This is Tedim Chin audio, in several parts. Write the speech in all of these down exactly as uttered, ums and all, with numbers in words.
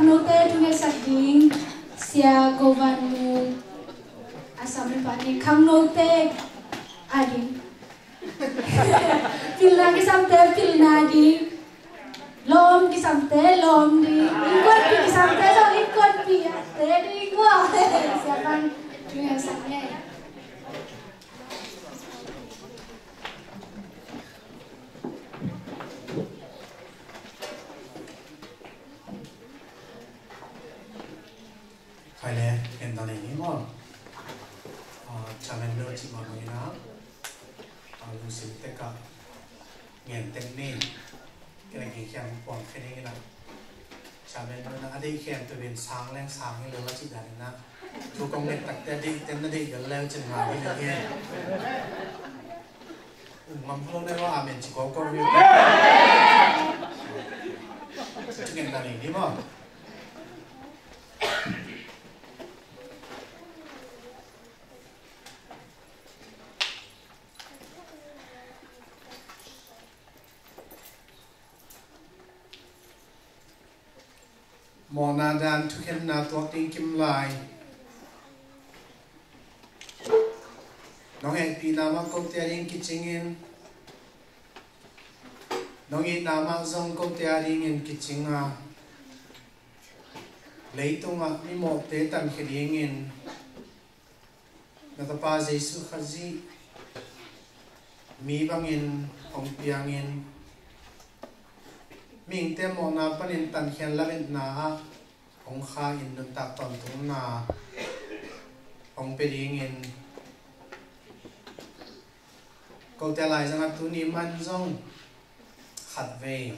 Khangnote thungetsak ding Sia Go Van Mu, a sam mipa ni, khangnote a ding pilna kisamte pilna ding, lawm kisamte lawm ding, innkuanpih kisamte zong innkuanpihte ding. Sia Van thungetsak ni. Khai le, ngen ta nei ni maw? Ah, chairman lo cih mah bangin ah, ah, lungsim tek ah ngen tek ni. Kei le kei khiang puang khe ni na. Chairman lo na a deih khiang tu bin sang leng sang hi lo a cih dan in ah. Thu kong ngen tak te a deih ten na deih bel leu cin nga ni le. Ngam pha lo ne wa amen ci ko ko wi. Ci ngen ta nei ni maw? Mawhna dan thukhenna tuak ding kim lai. Nong hehpihna mah kote a ding kicingin, nong itna mah zong kote a dingin kicing a, leitungah mimawhte tankhia dingin na Tapa Jesuh Khazih mi bangin hong piangin, mihingte mawhna panin tankhian lametna ah hong kha in nuntak tawntungna hong pia dingin, kote laizang a tuni man zong khatvei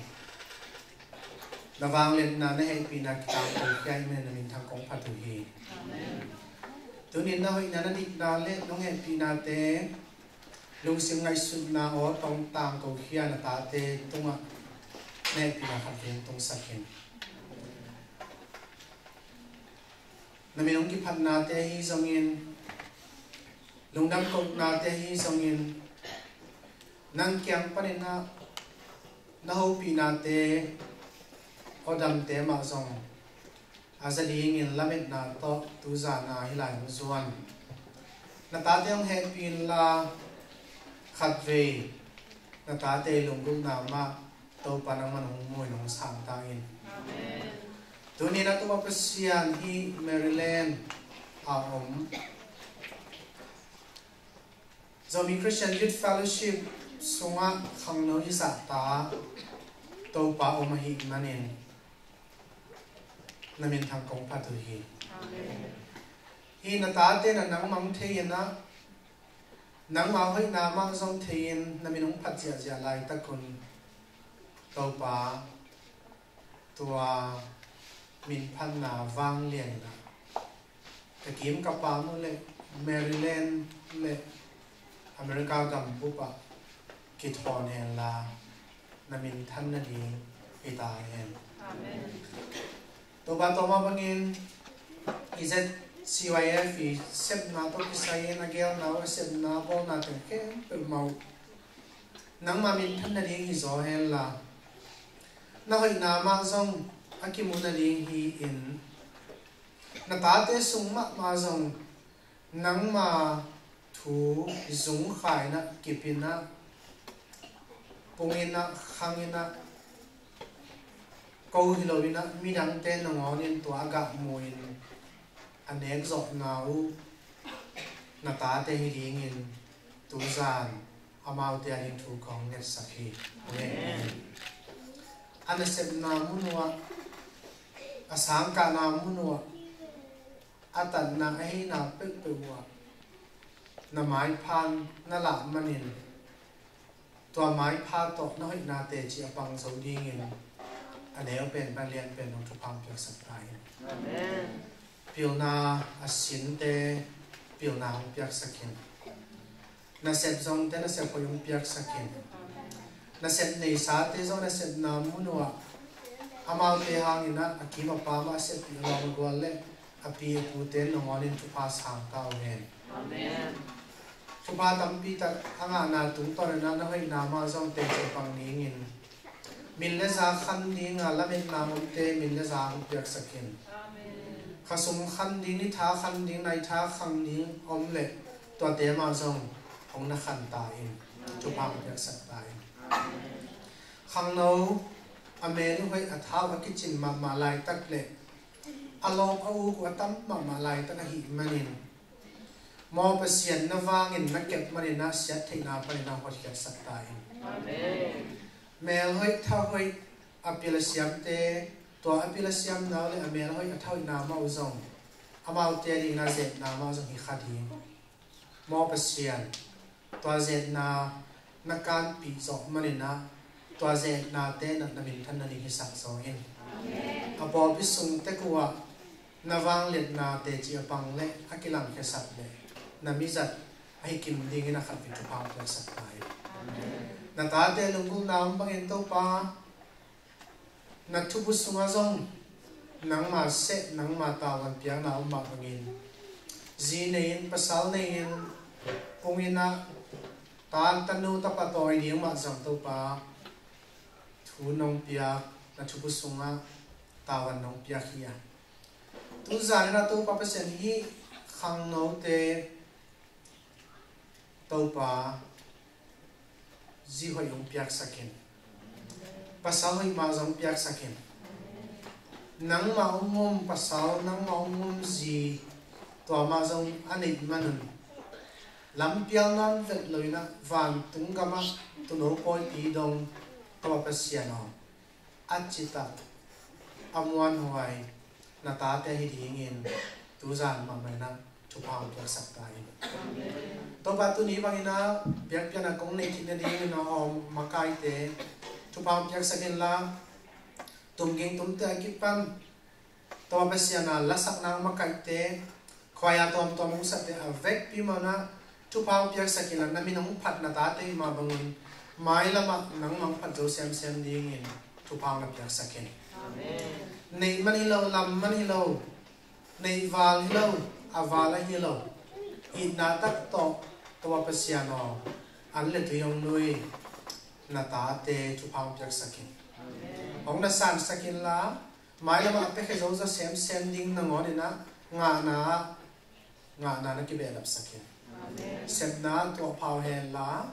na vangliatna na hehpihna kitang kokhia in na minthang kong phat uh hi. Tunin na hoihna na dikna le nong hehpihnate lungsim ngaihsutna aw tong tang kokhia na tate tungah na hehpihna khatvei tungsak in. Na min hong kiphatnate ahi zongin, lungdam kohnate ahi zongin, nang kiang panin ah na hopihnate, awdamte mah zong a za dingin lametna tawh tuzan a hih lai hong zuan na tate hong hehpih inla, khatvei na tate lunggulhna mah Topa nangman hong mu in hong sang ta in. Amen. Tuni na Topa Pasian hih Maryland a om Zomi Christian Youth Fellowship sungah khangno i zahta Topa om ahih manin na minthang kong phat uh hi. Amen. Hih na tate na nangmah hong thei in ah, nangmah hoihna mah zong thei in na min hong phat ziahziah laitakun Topa, tua minphatna vanglianna ka kim ka pam uh le Maryland le America gambup ah kithawn henla, na minthan nading hi ta hen. Amen. Topa, tua mah bangin i Z C Y F i sepna tawh kisai in a gelna uh, a sepna bawlna teng khempeuh mah uh nangmah minthan nading hi zaw henla, na hoihna mah zong a kimu nading hi-in, na tate sung mahmah zong nangma thu zungkha in ah, kip in ah, pung in ah, khang in ah, ko hi lo in ah, midangte nangawn in tua a gah mu in a nek zawhna uh na tate hi dingin tuzan amaute a ding thu kong ngetsak hi. Amen. A nasepna mun uh ah, a sangkahna mun uh ah, a tatna a heina peuhpeuh uh ah na maipha na lah manin, tua maipha tawh na hoihna teci a pang zo dingin a neu pen pan lian pen nong thupha piaksak ta in. Amen. Pilna a sinte pilna hong piaksak in. Nasep zongte nasep hoih hong piaksak in. Nasep neisate zong nasepna mun uh ah amaute hangin ah a kim a pam a seppih a lawm a gual le a pi a pute nangawn in thupha sang ta uh hen. Amen. Thupha tampi tak a ngahna tungtawn in ah na hoihna mah zong teci pang dingin Min le za khan dinga lametna omte min le za hong piaksak in. Khasum khan ding, ni tha khan ding, nai tha khan ding om leh tuate mah zong hong na khan ta in. Thupha hong piaksak ta in. Khangno a mel uh hoih a thau a kicin mahmah laitak le a lawp a uk uh a tam mahmah laitak ahih manin, maw Pasian, na vangin na kep manin ah siat theihna panin ah hotkhiatsak ta in. Mel hoih, tha hoih a pil a siamte, tua a pil a siamna uh le a mel hoih a tha hoihna mah uh zong amaute adingin a zetna mah uh zong hi kha ding. Maw Pasian, tua zetna na kanpih zawh manin ah tua zetnate na, na minthan nading hisak zaw in. A pawlpi sung tek uh ah na vangliatna teci a pang le a kilangkhiasak le na mizat ahi kim dingin a khatvei thupha hong piaksak ta in. Na tate lunggulhna om bangin Topa, na thubu sungah zong nangma seh, nangma tavuan piakna om mah bangin, zi nei-in, pasal nei-in, pung in ah, ta, tanu, tapa tawi ding mah zong Topa, thu nong piak, na thubu sungah tavuan nong piak hi a. Tuzan in ah Topa Pasian, hih khangnote Topa, zi hoih hong piaksak in. Pasal hoih mah zong piaksak in. Nangmah hong um pasal, nangmah hong um zi, tua mah zong a neih manun lampial nuam vet lo in ah vantung gamah tuuno pawipi dong Topa Pasian aw, a citak, a muanhuai na tate hi dingin tuzan mahmah in ah thupha hong piaksak ta in. Topa, tuni bangin ah biakpiakna kong neih theih nadingin a hawm makaite thupha hong piaksak inla, tumging tumte a kipan Topa Pasian a lasakna hong makaihte, khuaia tuamtuam hong sate a vekpi mah in ah thupha hong piaksak inla, na min hong phat na tate mah bangun mailamah nangmah hong phat zo semsem dingin thupha hong na piaksak in. Neih man hi lo, lam man hi lo, neih val hi lo, a val ahi lo, itna tak tawh Topa Pasian aw, an le tui hong nui na tate thupha hong piaksak in. Hong na sansak inla, mailamah a piakhia zo zaw semsem ding nangawn in ah ngahna, ngahna na kibehlapsak in. Sepna tuahpha uh hen la,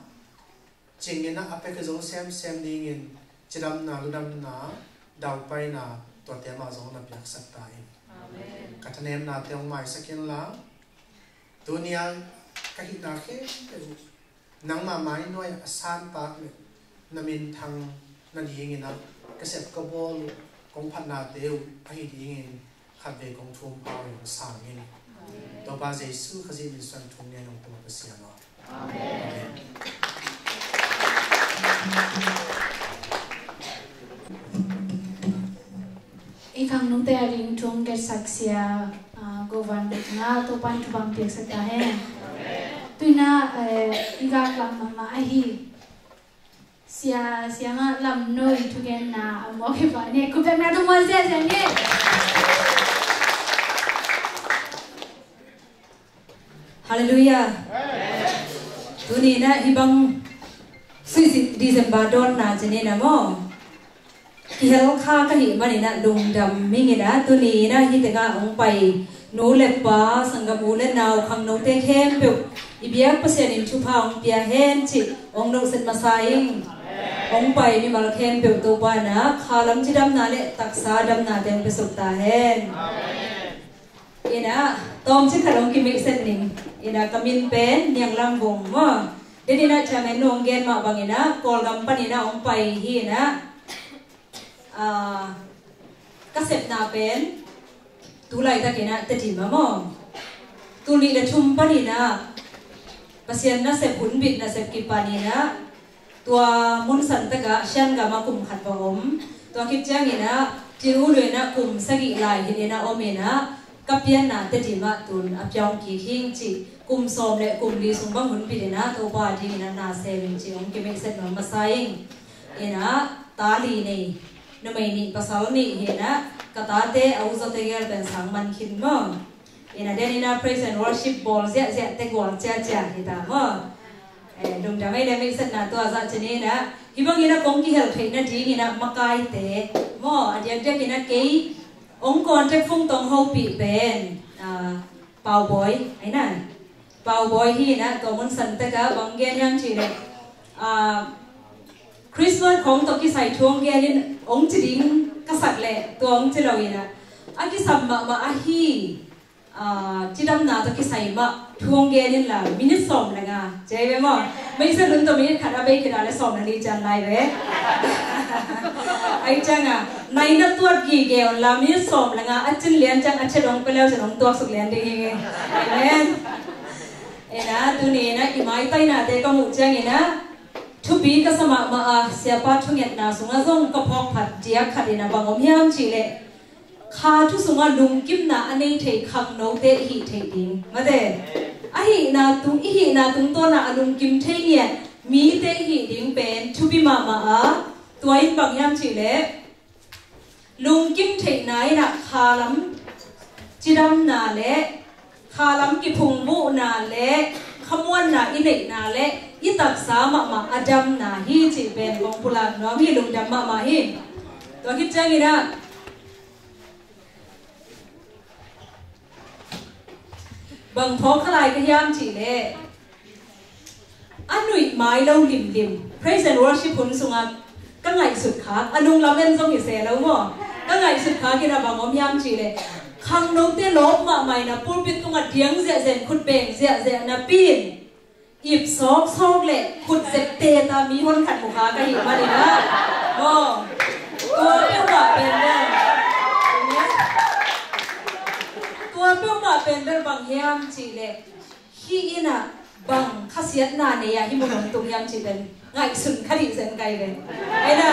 cing in ah a piakhia zo semsem dingin cidamna, ludamna, daupaina, tuate mah zong na piaksak ta in. Ka thanemnate hong maisak inla, tuni a ka hihna khempeuh nangmah mai nuai a santak le na minthang nadingin ah ka sep ka bawl uh, kong phatnate uh ahi dingin khatvei kong thum pau in hong sang in. Topa Jesu Khazih min suang thum ngen hong Topa Pasian aw. Amen. I khangnote a ding thu hong gensak sia, ah, Govan Bek nga Topa in thupha hong piaksak ta hen. Tu in ah, eh, i gaklam mahmah ahi Sia, Sia Ngah Lam Noi thugenna a mawk hi pah ni. Khut bekna tung muan sia sia ni. Halleluiah. Tuni in ah hih bang sui December dawnna ci ni in ah maw, kihel kha ka hih manin ah lungdam ing in ah, tuni in ah hih tengah hong pai nu le pa, sanggam u le nau, khangnote khempeuh i biak Pasian in thupha hong pia hen cih hong nohset masa ing. Hong pai mimal khempeuh Topa in ah khalam cidamna le taksa damnate hong piasuk ta hen. In ah tawmcik khat hong kimeihset ning. In ah ka min pen Niang Lam Vung maw. Den in ah chairman nu hong gen mah bangin ah Kawlgam panin ah hong pai hi in ah, ah, ka sepna pen tu laitakin ah Tedim ah maw, tul nih le thum panin ah Pasian nasep hunbit nasep kipanin ah, tua mun santak ah Shan gam ah kum khat va om. Tua khit ciangin ah Tiu Lui in ah kum sagih lai hi in ah om in ah, ka pianna Tedim ah tun a pia hong kik hi ing cih, kum sawm le kum li sung bang hunbit in ah Topa dingin ah na sem ing cih hong kimeihset nuam masa ing. In ah ta li nei, numei nih, pasal nih hi in ah, ka tate a u zawte gel pen sang man khin maw. In ah den in ah praise and worship bawl ziahziah te gual ciacia hi ta maw. Eh, lungdam ei le, meisatna tua zah ci-in ah, hih bangin ah kong kihel theih nadingin ah makaite maw, a diakdiakin ah kei hong contact phone tawh hong hopih pen, ah, Pau Bawi, ai na. Pau Bawi hi in ah, tua mun san tek ah bang gen hiam cih leh, ah, Christmas khawng tawh kisai thu hong gen in hong ci ding ka sak leh tua hong ci lo in ah, a kisam mahmah ahi, ah, cidamna tawh kisai mah thu hong gen in la, minute sawm le nga, ci ve maw. Meisa lun tawh minute khat a bei khit a leh sawm le nih ciang lai ve. Ahih ciangin ah, nai na tuat gige un la, minute sawm le nga a cin lian ciang a cih dong pia le uh cin hong tuaksuk lian ding hi. Amen. Ei na, tuni in ah i maitainate ka muh ciangin ah thupi ka sa mahmah a, siapa thungetna sungah zong ka phawk phat diak khat in ah bang om hiam cih leh, kha thu sungah lungkimna a nei thei khangnote i hih theih ding. Mate, a hihna tung, i hihna tungtawn ah a lungkim thei ngiat mite i hih ding pen thupi mahmah a, tua in bang hiam cih leh, lungkim theihna in ah khalam cidamna le khalam kiphungvuhna le khamuanna i neihna le i taksa mahmah a damna hi cih pen kong pulak nuam hi, lungdam mahmah hi. Tua khit ciangin ah, bang phawk kha lai ka hiam cih leh, a nuih mai lo limlim, praise and worship hun sungah ka ngaihsut khak, a nunglam en zong hi se lo maw, ka ngaihsut khak in ah bang om hiam cih leh, khangnote lawp mahmah in ah pulpit tungah diang ziahziah in, khut beng ziahziah napi in, ip sawksawk le khut zepte ta mi honkhat mu kha ka hih manin ah, aw, tua peuhmah pen bel, tua peuhmah pen bel bang hiam cih leh, hih in ah bang khasiatna nei a hih mun hong tung hiam cih pen ngaihsun kha dih zen kai ve. Ei na,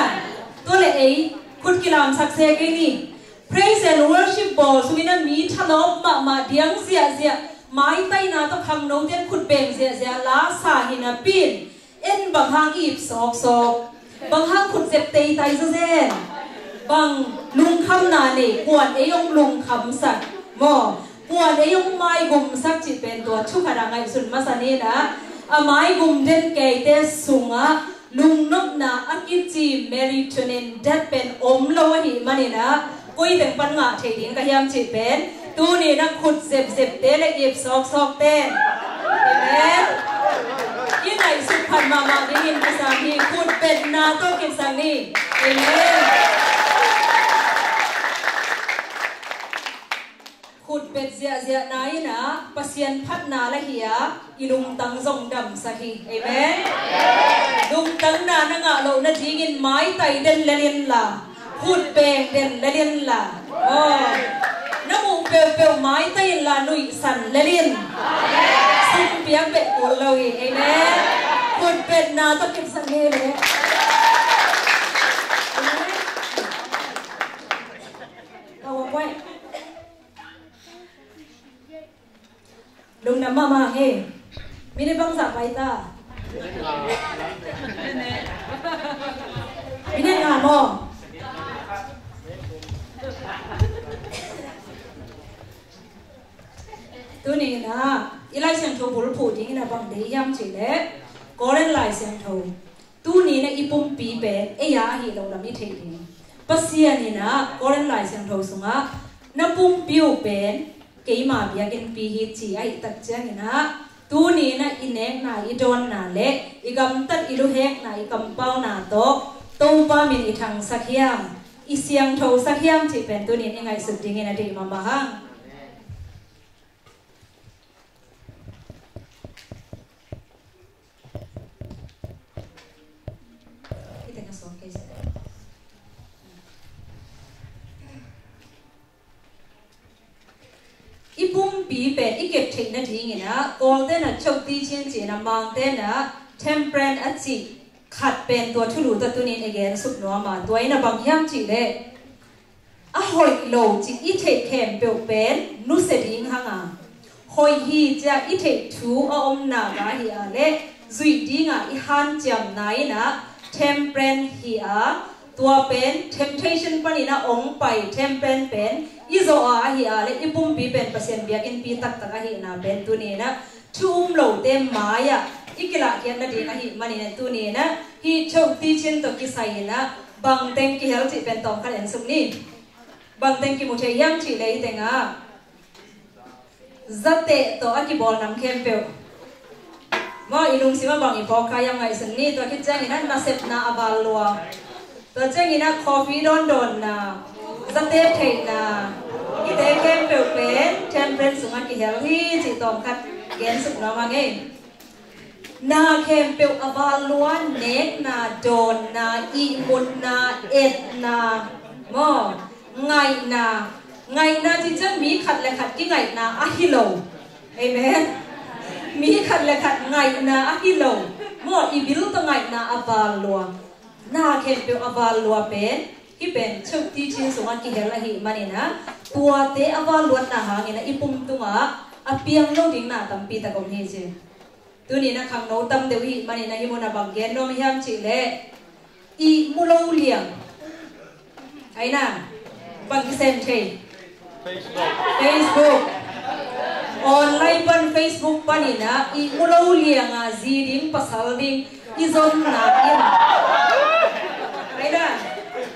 tua leh ei khut kilamsak se kei ni. Praise and worship bawl sungin ah mi thalawp mahmah diang ziahziah, maitaina tawh khangnote in khut beng ziahziah la sa hi napi in, en bang hang i ip sawksawk, bang hang khut zep teitai zazen, bang lungkhamna nei, kuan ei hong lungkhamsak maw, kuan ei hong maigumsak cih pen tua thu khat a ngaihsun masa ni in ah, a maigum den keite sungah lungnopna a kici melatonin dat pen om lo ahih manin ah, koi teng pan ngah thei ding ka hiam cih pen tuni in ah khut zepzepte le ip sawksawkte, amen, i ngaihsut phat mahmah dingin kisam hi. Khut betna tawh kisam ni. Amen. Khut bet ziahziahna in ah Pasian phatna la hi a, i lungtang zong damsak hi. Amen. Lungtang na na ngah loh nadingin maitai den lel in la, khut beng den lel in la, aw, na muh peuhpeuh maitai in la, nuihsan lel in. Sum piak beh kul lo hi. Amen. Khut betna tawh kipsak ni le. Amen. Ka wa poi. Lungdam mahmah hi. Minute bangzah pai ta? Minute nga maw? Tuni in ah i Lai Siangtho bulphuh dingin ah bang deih hiam cih leh, Korin Lai Siangtho, tuni in ah i pumpi pen ei a ahi lo lam i theih ding. Pasian in ah Korin Lai Siangtho sungah, na pumpi uh pen keima biakinnpi hi, ci ahih tak ciangin ah, tuni in ah i nekna, i dawnna le i gamtat, i luhekna, i kampauna tawh Topa min i thangsak hiam, i siangthosak hiam cih pen tuni in i ngaihsut dingin a deih mahmah hang. Hih teng a sawm kei seh. I pumpi pen i kep theih nadingin ah, Kawlte in ah choke teaching ci-in ah, Mangte in ah temperance a cih khat pen tua thulu tawh tuni in i gen suk nuam a, tua in ah bang hiam cih leh, a hoih lo cih i theih khempeuh pen nusia ding hang a, hoih hi ci-a i theih thu a om nak a hi a leh, zuih ding a i hanciamna in ah temperance hi a, tua pen temptation panin ah hong pai, temperance pen i zawh a ahi a leh, i pumpi pen Pasian biakinnpi taktak ahihna pen tuni in ah thu um lote mai-ah i kilahkhiat nading ahih manin ah tuni in ah hih Choke Teaching tawh kisai in ah bangteng kihel cih pen tawmkhat en suk ni. Bangteng kimu thei hiam cih leh hih tengah zateh tawh a kibawl nam khempeuh. Maw, i lungsim ah bang i phawk kha hiam ngaihsun ni, tua khit ciangin ah nasepna a val lua. Tua ciangin ah coffee dawndawnna, zateh theihna, hihte khempeuh pen temperance sungah kihel hi cih tawmkhat gen suk nuam ing ei. Na khempeuh a val lua, nekna, dawnna, ihmutna, etna, maw, ngaihna. Ngaihna cih ciang mi khat le khat kingaihna ahi lo. Amen. Mi khat le khat ngaihna ahi lo. Maw, i bil tawh ngaihna a val lua. Na khempeuh a val lua pen, hih pen Choke Teaching sungah kihel ahih manin ah, tuate a val luatna hangin ah i pum tungah a piang lo ding na tampi tak om hi ci. Tuni in ah khangno tam deuh ahih manin ah hih munah bang gen nuam hiam cih leh, ihmu lo liang. Aina, bang kisem thei? Facebook. Online pan, Facebook panin ah ihmu lo liang a zi ding pasal ding i zonna in. Aina,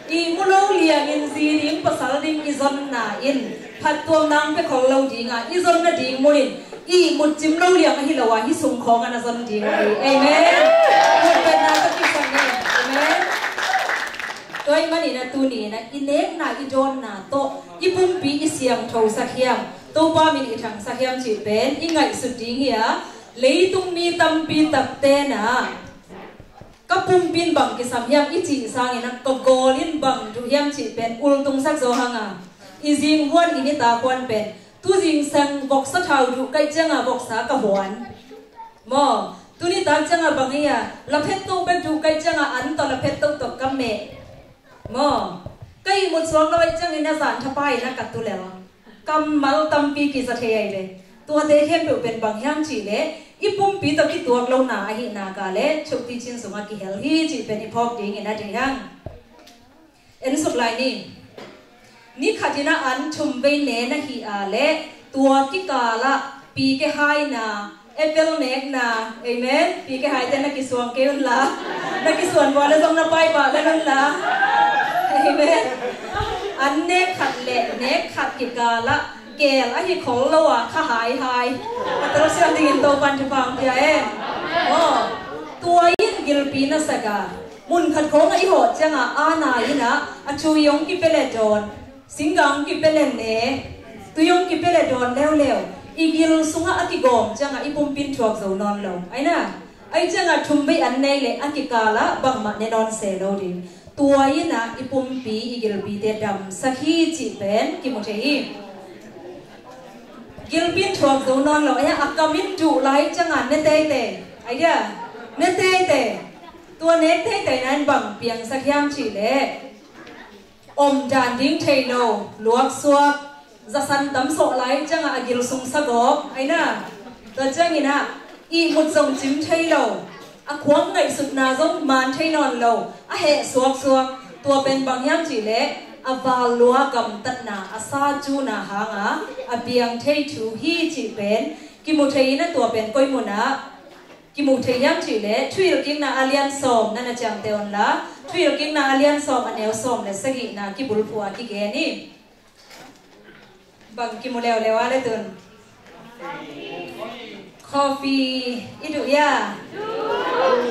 ihmu lo liangin zi ding pasal ding i zonna in phattuamna hong pia khol lo ding a, i zon nading mun in ihmut cim lo liang ahi lo a, hih sung khawng ah na zon ding uh hi. Amen. Khutbetna tawh kisam ni. Amen. Tua ahih manin ah tuni in ah i nekna, i dawnna tawh i pumpi i siangthosak hiam, Topa min i thangsak hiam cih pen i ngaihsut ding hi a, leitung mi tampi takte in ah ka pumpi in bang kisam hiam i cih sangin ah ka gawl in bang duh hiam cih pen ultungsak zaw hang a, i zinghuan, i nitak huan pen, tu zingsang voksa thau duh ka hih ciang a voksa ka huan. Maw, tu nitak ciang a bang hi a, laphet toh bek duh ka hih ciang a an tawh laphet toh tawh ka meh. Maw, ka ihmut suak lo ahih ciangin a zan thapai in ah ka tu lel. Kammal tampi kiza thei ahi ve. Tuate khempeuh pen bang hiam cih leh i pumpi tawh kituak lohna ahih nak leh Choke Teaching sungah kihel hi cih pen i phawk dingin a deih hang. En suk lai ni. Ni khat in ah an thum vei ne na hih a leh tua kikal ah pike haina, apple nekna, amen. Pike haite na kisuang kei un la, na kisuan vua le zong na paipah le un la. Amen. An nek khat le nek khat kikal ah keel ahi khol lo a kha haihai a telsiam dingin Topan thupha pia e. Aw, tua in gilpi na sak a, mun khat khawng ah i hawh ciang a, a na in ah a thu i hong kipia le dawn, singgang kipia le ne, tui hong kipia le dawn leuleu. I gil sungah a kigawm ciang a i pumpi in thuak zo nawn lo. Aina, ahih ciang a thum vei an nei leh a kikal ah bangmah ne nawn se lo ding. Tua in ah i pumpi, i gilpite damsak hi cih pen kimu thei hi. Gilpi in thuak zo nawn lo, ahi a, a kam in duh lai ciang a ne teitei. Ahi a, ne teitei. Tua ne teitei na in bang piangsak hiam cih leh, omdan ding thei lo, luaksuak, zasan tam sawh lai ciang a a gil sung sa gawp, aina. Tua ciangin ah ihmut zong cim thei lo, a khuang ngaihsutna zong man thei nawn lo, a heh suaksuak. Tua pen bang hiam cih leh a val lua gamtatna, a sa cuna hang a a piang thei thu hi cih pen kimu thei in ah, tua pen koi mun ah kimu thei hiam cih leh Thuhilhkikna a lian sawm, na na ciamteh un la, Thuhilhkikna a lian sawm, a neu sawm le sagihna kibulphuh a kigen hi. Bang kimu leuleu a le tun? Coffee i duh hia?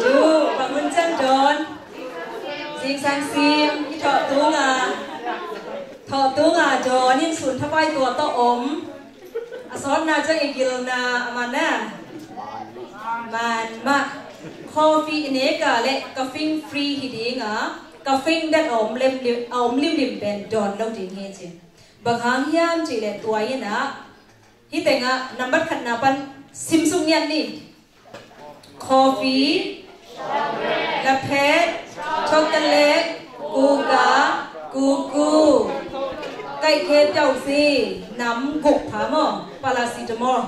Duh. Bang hun ciang dawn? Zingsang sim i thawh tung a, thawh tung a dawn in sun thapai tua tawh om. A sawtna ciang i gilna a man a, man mah. Coffee i nek a leh caffeine free hi ding a, caffeine den a om limlim, a om limlim pen dawn lo ding hi ci. Bang hang hiam cih leh tua in ah, hih tengah nambat khatna pan simsuk ngiat ni. Coffee, laphet, chocolate, kuka, kuku, kaihkhe, pyausi, nam guk pha maw, paracetamol.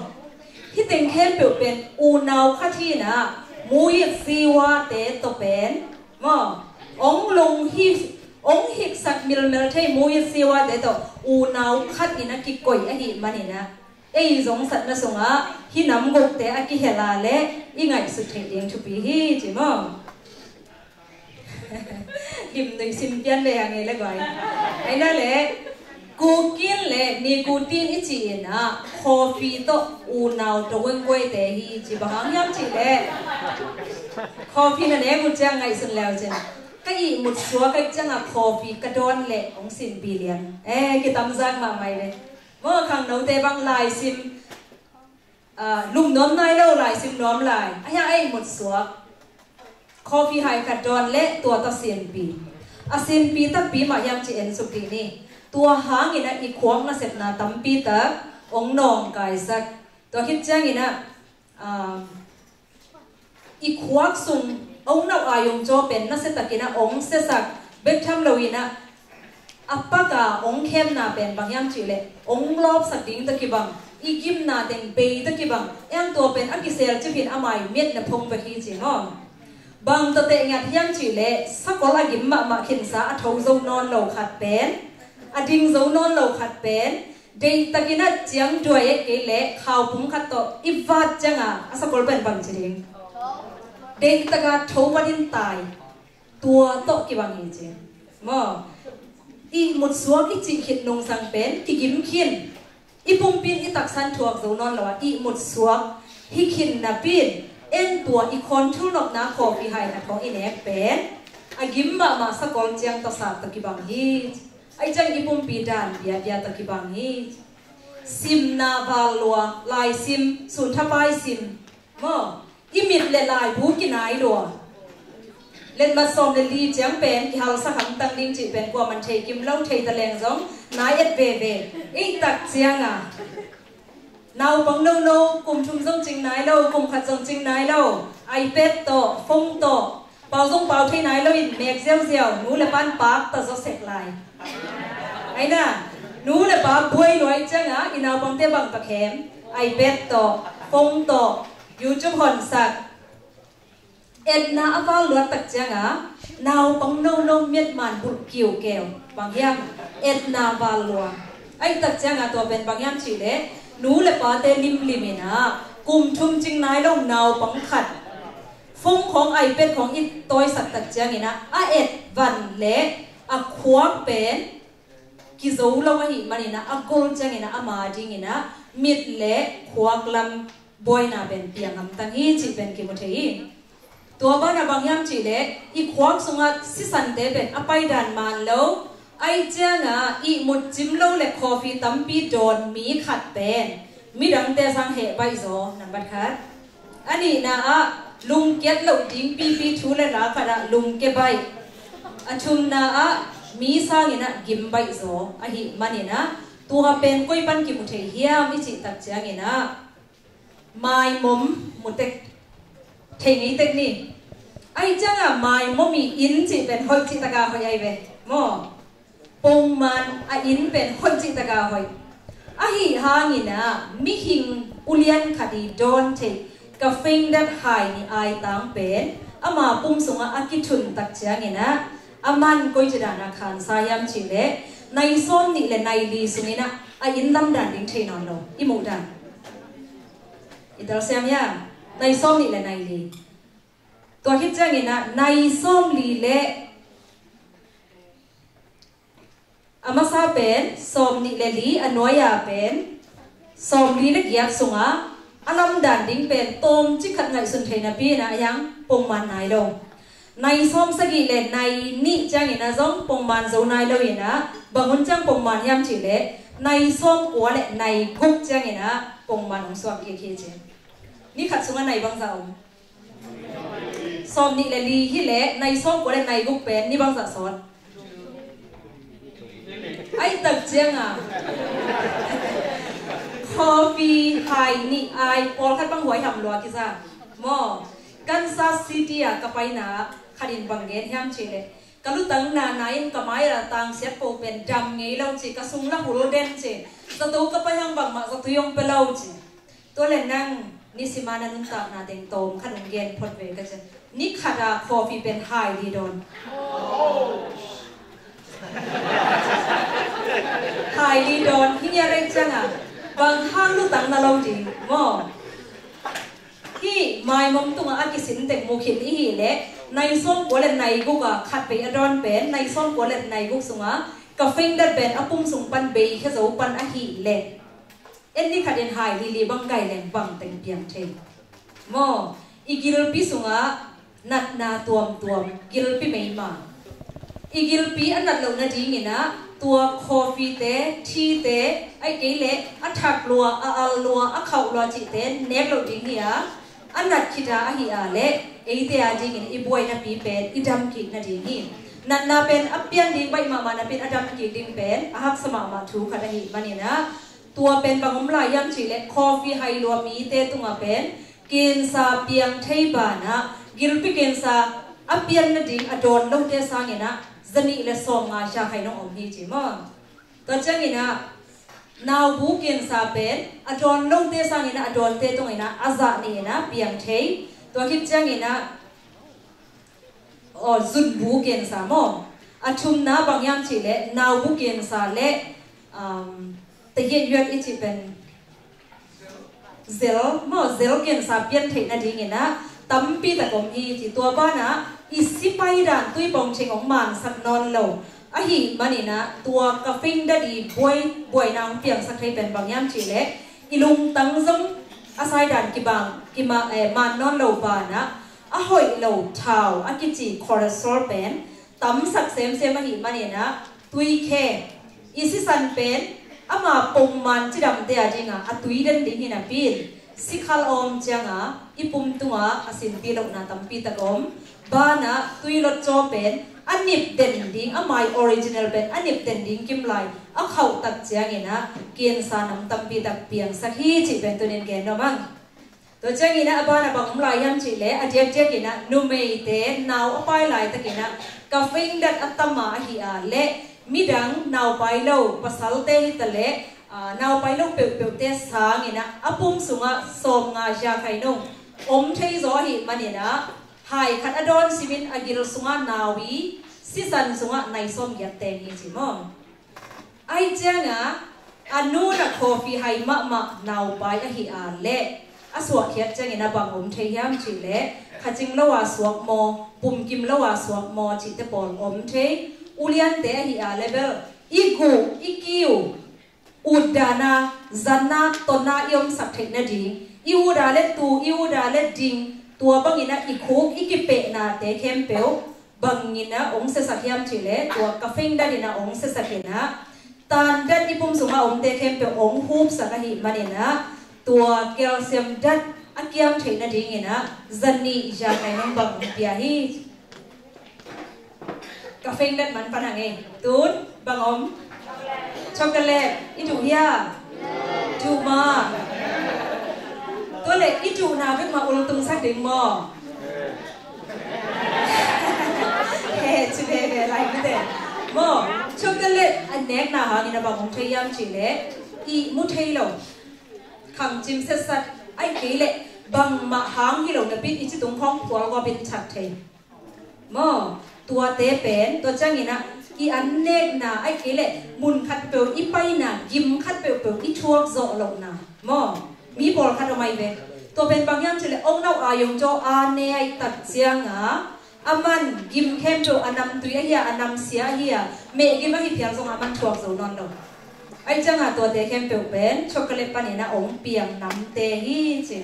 Hih teng khempeuh pen unau khat hi in ah, muyit siwate tawh pen maw, ong lung hi, ong hiksak milmel thei muyit siwate tawh unau khat in a kikoih ahih manin ah, Ei zong satna sungah hih nam gukte a kihel a leh i ngaihsut theih ding thupi hi ci maw? Limnuih sim pian ve hang e le guai. Aina le kukin le nikutin i ci in ah coffee tawh unau tawh guaiguaite hi ci bang hang hiam cih leh coffee na nek uh ciang ngaihsun leu cin ka ihmut suak aih ciangah coffee ka dawn leh hong sinpi lian. Eh, kitamzak mahmah hi ve. Maw khangnote bang laisim ah, lum nuam nai lo lai, sim nuam lai. A hiang ei mut suak. Coffee hai khat dawn le tua ta sinpi. A sinpi takpi mah hiam ci en suk dih ni. Tua hangin ah i khuak nasepna tampi tak hong nawngkaisak. Tua khit ciangin ah, ah, i khuak sung hong nauh ai hong caw pen nasia takin ah hong siasak bek tham loin ah a pak a hong khemna pen bang hiam cih leh hong lawpsak ding tawh kibang, i gimna teng bei tawh kibang. Eng tua pen a kisel cip hin a mai miat na phong bek hi ci maw? Bang tawh teh ngiat hiam cih leh sakol a gim mahmah khinsa a tho zo nawn lo khat pen, a ding zo nawn lo khat pen deihtakin ah ciang duai eh kei leh khaupum khat tawh i vat ciangah a sakol pen bang ci ding? Deihtaka tho patin tai. Tua tawh kibang hi ci maw? Ihmut suak i cih khit nungsang pen kigim khin. I pumpi in i taksan thuak zo nawn lo a ihmut suak hi khin napi in en tua i khawn thulnopna coffee hai khat hong i nek pen a gim mahmah sakol ciang tawh sat tawh kibang hi. Aih ciang i pumpi dan biabia tawh kibang hi. Simna val lua, laisim, sunthapai sim maw? I mit le laibu kinai lua. Letmat sawm le li ciang pen kihalsak hamtang ding cih pen kuaman thei kim lo, thei ta leng zong nai et veve. Ei tak cianga naupang nono kum thum zong cing nai lo, kum khat zong cing nai lo, iPad tawh, phone tawh, pau zong pau thei nai loin mek ziauziau, nu le pan pak ta zaw sek lai. Aina, nu le pa buai luai cianga i naupangte bang ta khem? iPad tawh, phone tawh, YouTube honsak. Etna a val luat tak cianga naupang nono miatman bulh kiukeu. Bang hiam? Etna val lua. Aih tak cianga tua pen bang hiam cih leh nu le pate limlim inah kum thum cing nai lo naupang khat phone khawng, iPad khawng i tawisak tak ciangin ah a et van le a khuak pen kizo lo ahih manin ah a gol ciangin ah ama dingin ah mit le khuak lam buaina pen piang hamtang hi cih pen kimu thei hi. Tua banah bang hiam cih leh i khuak sungah sisante pen a paidan man lo. Aih ciangah ihmut cim lo le coffee tampi dawn mi khat pen midangte sang heh baih zaw, nambat khat. A nihna ah lungkiat loh ding pipi thu le la khat ah lungkia baih. A thumna ah mi sangin ah gim baih zaw ahih manin ah tua pen koi pan kimu thei hiam i cih tak ciangin ah maimom mu tek, thei ngei tek ni. Aih ciangah maimom i inn cih pen hoih cih taka hoih ahi ve maw? Pongman a inn pen hoih cih taka hoih. Ahi hangin ah mihing ulian khat i dawn theih ka feindat hai ni ai tang pen ama pum sungah a kithun tak ciangin ah a man koi ci dan a khansa hiam cih leh nai sawm nih le nai li sungin ah a inn lamdan ding thei nawn lo. I muh dan i telsiam hiam? Nai sawm nih le nai li. Tua khit ciangin ah nai sawm li le a masa pen sawm nih le li, a nuai-a pen sawm li le giat sungah a lamdan ding pen tawmcik khat ngaihsun thei napi inah a hiang pongman nai lo. Nai sawm sagih le nai nih ciangin ah zong pongman zo nai lo inah bang hun ciang pongman hiam cih leh nai sawm kua le nai guk ciangin ah pongman hong suak kik hi ci. Ni khat sungah nai bangzah om? Sawm nih le li hi leh nai sawm kua le nai guk pen ni bangzah sawt? Aih tak cianga coffee hai nih ai pawlkhat bang huai ham lua kiza maw? Kansas City ah ka paina khat in bang gen hiam cih leh ka lutang nana in ka mai a tangsiat po pen dam ngei lo ci, ka sung la hul den ci, zato ka pai hang bangmah zatui hong pia lo ci. Tua le nang nisima na nuntakna teng tawm khat hong gen phot ve ka cian. Ni khat a coffee pen hai li dawn. Hai li dawn hi nia rei cianga Bang hang lutang na lo ding maw? Hih maimom tungah a kisin teng mu khin i hih leh nai sawmkua le nai guk a khat vei a dawn pen nai sawmkua le nai guk sungah caffeine dat pen a pum sung pan bei khia zo pan a hih leh en ni khat in hai lili bang gai leng bang teng piang thei maw? I gilpi sungah natna tuamtuam, gilpi meima. I gilpi a nat loh nadingin ah tua coffee te, tea te, ahih kei leh a thak lua, a al lua, a khauh lua cihte nek loh ding hi a, a nat khit a ahih a leh eite a dingin i buainapi pen i dam kik nading hi. Natna pen a pian ding baih mahmah napi in a dam kik ding pen a haksa mahmah thu khat ahih manin ah, tua pen bang om lai hiam cih leh coffee hai lua mite tungah pen cancer piang thei banah gilpi cancer a pian nading a dawn lote sangin ah zanih le sawmnga hia khai nong om hi ci maw? Tua ciangin ah naubu cancer pen a dawn lote sangin ah a dawnte tungin ah a zah nih in ah piang thei. Tua khit ciangin ah aw, zunbu cancer maw? A thumna bang hiam cih leh naubu cancer le um, tahiat yuat i cih pen zel maw, zel cancer pian theih nadingin ah tampi tak om hi ci. Tua banah i sipai dan tui pawng cing hong mansak nawn lo ahih manin ah tua caffeine dat i buai buaina hong piangsak thei pen bang hiam cih leh i lungtang zong a sai dan kibang kima, eh, man nawn lo banah a hoih lo thau a kici cholesterol pen tamsak semsem ahih manin ah tui khe i sisan pen ama pongman cidamte a dingah a tui den ding hi napi in sikhal awm cianga i pum tungah a sinpi lohna tampi tak om. Banah tui lotcaw pen a nip den ding, a mai original pen a nip den ding kimlai a khauh tak ciangin ah cancer nam tampi tak piangsak hi cih pen tunin gen nuam ang. Tua ciangin ah a banah bang om lai hiam cih leh a diakdiakin ah numeite nau a pai laitakin ah caffeine dat a tam a ahih a leh midang naupai lo pasalte hi ta leh, ah, naupai lo peuhpeuhte sangin ah a pum sungah sawmnga hia khai nong om thei zaw ahih manin ah hai khat a dawn simin a gil sungah nau i sisan sungah nai sawmgiat teng hi ci maw? Ahih ciangah a nun a coffee hai mahmah naupai ahih a leh a suahkhiat ciangin a bang om thei hiam cih leh khacing lo a suak maw, pumkim lo a suak maw cihte pawl om thei. Uliante ahih a leh bel i guh i kiu utdana, zanna, tonna i omsak theih nading i uda le tu, i uda le ding, tua bangin ah i khuk i kipehnate khempeuh bangin ah ong siasak hiam cih leh tua caffeine dat in ah ong siasak in ah tandat i pum sungah omte khempeuh ong hupsak ahih manin ah tua calcium dat a kiam theih nadingin ah zanih hia khai nong bang ong pia hi. Caffeine dat man pan hang ei. Tun bang om? Chocolate i duh hia? Duh maw? Tua leh i duhna bek mah ultungsak ding maw? He, ci veve lai mite maw? Chocolate a nekna hangin a bang om thei hiam cih leh ihmu thei lo, khangcim setsat ahih kei leh bangmah hang hi lo napi in i citung khawng phual guapin thak thei maw? Tuate pen tua ciangin ah i an nekna ahih kei leh mun khat peuh i paina, gim khat peuhpeuh i thuak zawh lohna maw? Mi pawlkhat om ahi ve. Tua pen bang hiam cih leh ong nauh a yong caw a ne ahih tak ciangah a man gim khempeuh a namtui ahi a, a namsia ahi a, mehgim ahi phial zongah a man thuak zo nawn lo. Ahih ciangah tuate khempeuh pen chocolate panin ah ong piang namte hi ci.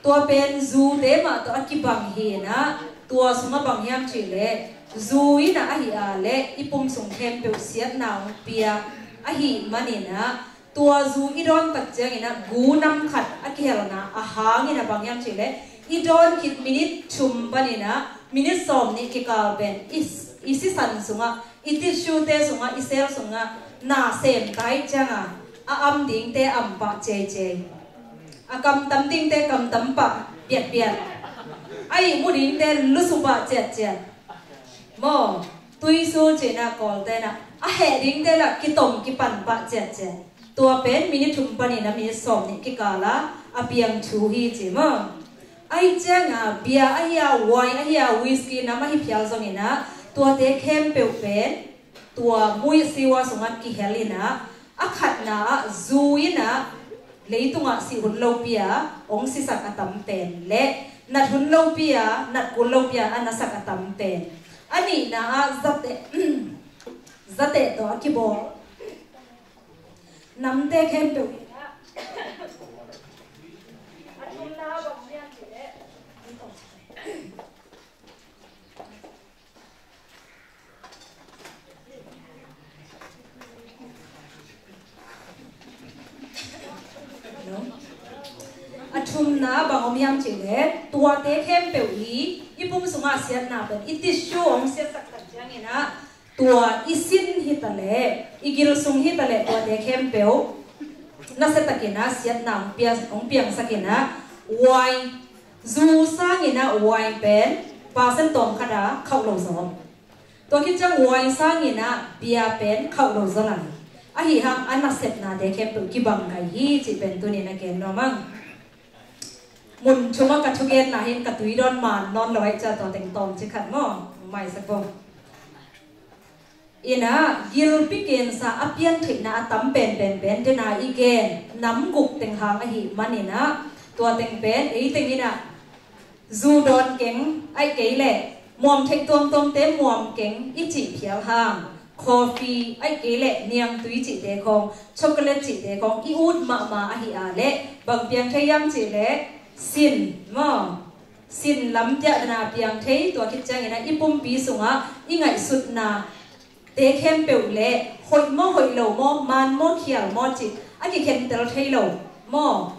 Tua pen zute mah tawh a kibang hi in ah, tua sungah bang hiam cih leh zu in ah ahih a leh i pum sung khempeuh siatna hong pia ahih manin ah, tua zu i dawn tak ciangin ah gu nam khat a kihelna a hangin ah bang hiam cih leh i dawn khit minute thum panin ah minute sawm nih kikal pen i, i sisan sungah, i tissue te sungah, i cell sungah na sem ta ahih ciangah a am dingte am pah ciaiciai, a kamtam dingte kamtam pah piatpiat, a ihmu dingte lusu pah ciatciat maw? Tuisu cihna Kawlte in ah a heh dingte lah kitom kipan pah ciatciat. Tua pen minute thum panin ah minute sawm nih kikal ah a piang thu hi ci maw? Ahih ciangah beer ahi a, wine ahi a, whisky nam ahi phial zongin ah tuate khempeuh pen tua muih siwa sungah kihel in ah, A khatna ah zu in ah leitungah sih hun lopi a hong sisak a tam pen le nat hun lopi a nat kul lopi a a nasak a tam pen, a nihna ah zateh, zateh tawh a kibawl namte khempeuh in ah, a thumna bang hiam cih leh, a thumna bang om hiam cih leh, tuate khempeuh i, i pum sungah siatna pen i tissue hong siatsak tak ciangin ah, tua i sin hi ta leh, i gil sung hi ta leh, tuate khempeuh nasiatakin ah siatna hong pia, hong piangsakin ah, wine, zu sangin ah wine pen percent tawm khat a khauh lo zaw. Tua khit ciang wine sangin ah beer pen khauh lo zaw lai. Ahi hang a nasepnate khempeuh kibang gai hi cih pen tuni-in a gen nuam ing. Mun thum ah ka thugenna hi-in ka tui dawn man nawn lo ahih ciang tua teng tawmcik khat maw, maisak bo. In ah gilpi kensa a piantheihna a tam penpen pen dena i gen nam guk teng hang ahih manin ah, tua teng pen ei teng in ah zu dawn keng ahih kei leh muam theih tuamtuamte muam keng i cih phial hang, coffee ahih kei leh niangtui cihte khawng, chocolate cihte khawng i ut mahmah ahih a leh bang piang thei hiam cih leh sin maw. Sin lam piahna piang thei, tua khit ciangin ah i pumpi sungah i ngaihsutna te khempeuh le hoih maw hoih lo maw, man maw khial maw cih a kikhentel thei lo maw,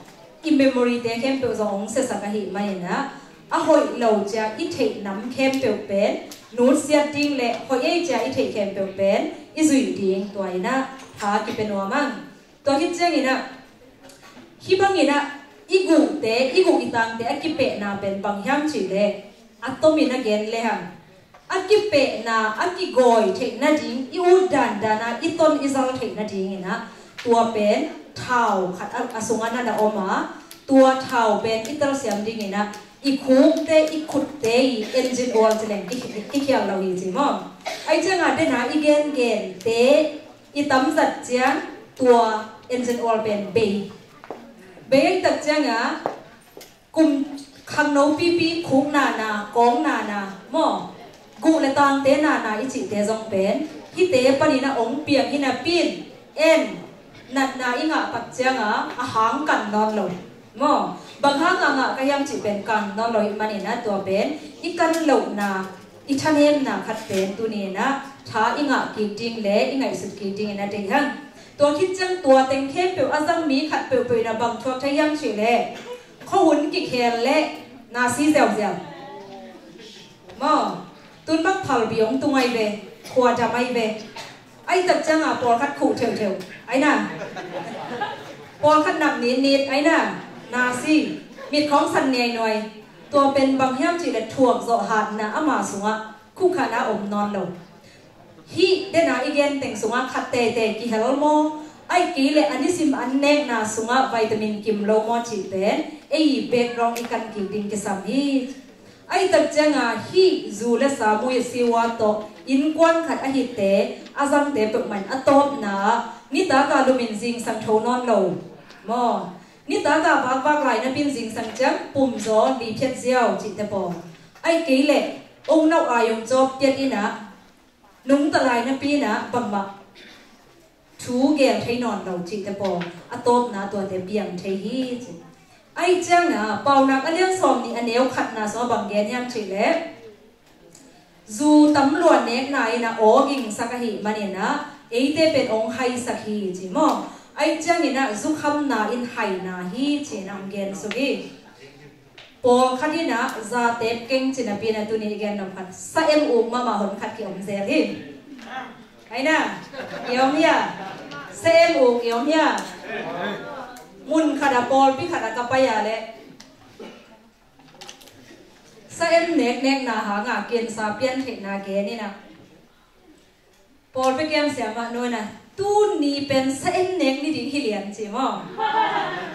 i memory te khempeuh zong hong siasak ahih manin ah, a hoih lo cia i theih nam khempeuh pen nutsiat ding le hoih ei cia i theih khempeuh pen i zuih ding, tua in ah tha kipia nuam ing. Tua khit ciangin ah, hih bangin ah i guhte, i guh i tangte a kipehna pen bang hiam cih leh, a tomin a gen lehang, a kipehna, a kigawi theih nading, i ut dandan a i ton i zal theih nadingin ah, tua pen thau khat a, a sungah na om a, tua thau pen i telsiam dingin ah, i khukte, i khutte i engine oil ci leng ki, kikhial lo hi ci maw. Ahih ciangin ah dena i gengente i tamzat ciang tua engine oil pen bei. Bei ahih tak ciangin ah kum khangno pipi khukna na, kawngna na maw, guh le tangte na na i cihte zong pen hihte panin ah hong piang hi napi-in, en, natna i ngah tak ciangin ah a hang kan nawn lo maw. Bang hang a ngah ka hiam cih pen kan nawn lo ahih manin ah tua pen i kan lohna, i thanemna khat pen tuni-in ah tha i ngah kik ding le i ngaihsut kik dingin a deih hang. Tua khit ciang tua teng khempeuh a zang mi khat peuhpeuh in ah bang thuak thei hiam cih leh, khuahun kikhel le nasi ziauziau maw, tun bang phalbi hong tung ai ve, khua dam ai ve. Ahih tak ciangin ah pawlkhat khuh theuhtheuh ai na, pawlkhat nap nitnit ai na, nasi, mit khawng san nuainuai. Tua pen bang hiam cih leh thuak zawh hatna ama sungah khuhkhatna om nawn lo. Hih dena i gen teng sungah khat teitei kihel maw, ahih kei leh a nisim an nekna sungah vitamin kim lo maw cih pen ei background i kan kik ding kisam hi. Ahih tak ciangin ah hih zu le sa, mui siwa tawh innkuan khat a hihte a zangte peuhmah in a tawpna ah nitak a lumin zingsang tho nawn lo maw. Nitak a vakvak lai napi-in zingsang ciang pumzaw, liphiat ziau cihte pawl, ahih kei leh ong nauh ai ong cawp piat in ah nungta lai napi-in ah bangmah thu gel thei nawn lo cihte pawl a tawpna tuate piang thei hi ci. Ahih ciangin ah Paunak a lian sawmnih a neu khatna sungah bang gen hiam cih leh, zu tam lua nekna in ah aw gingsak ahih manin ah eite pen ong haisak hi ci maw. Ahih ciangin ah zukhamna in haina hi ci-in ah ong gen suk hi. Pawlkhat in ah zatep keng ci napi-in ah tuni i gen nop khat, sa em uk mahmah hon khat ki-om zel hi. Ai na, i om hia? Sa em uk i om hia? Mun khat ah pawlpi khat ah ka pai a leh sa em neknekna hanga kensa piantheihna gen in ah, pawlpi kiang siamah nu in ah, tuni pen sa em nek ni ding hi lian ci maw.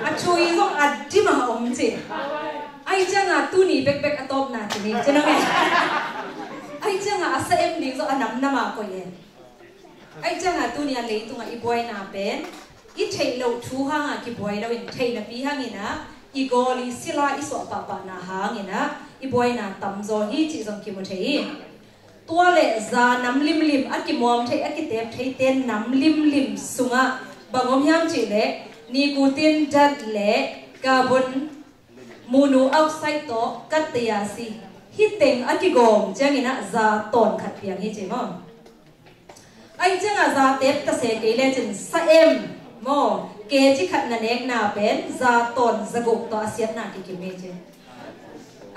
A thui zong a dim a om ci. Ahih ciangin ah tuni bekbek a tawpna ci ni ci nong e. Ahih ciangin ah a sa em ding zong a namnam a koih e. Ahih ciangin ah tuni a leitungah i buaina pen i theih loh thu hangah kibuai loin theih napi hanginah i gawl i sila i suah pahpahna hanginah i buaina tamzaw hi cih zong kimu thei hi. Tua le za nam limlim a kimuam thei a kitep theite nam limlim sungah bang om hiam cihleh nicotine dat le carbon monoxide tawh katteaci hi teng a kigawm cianginah za tawn khat piang hi ci maw? Ahi ciangah zatep ta se kei lecin sa em maw, kg khat na nekna pen za tawn za guk tawh a siatna kikim hi ci.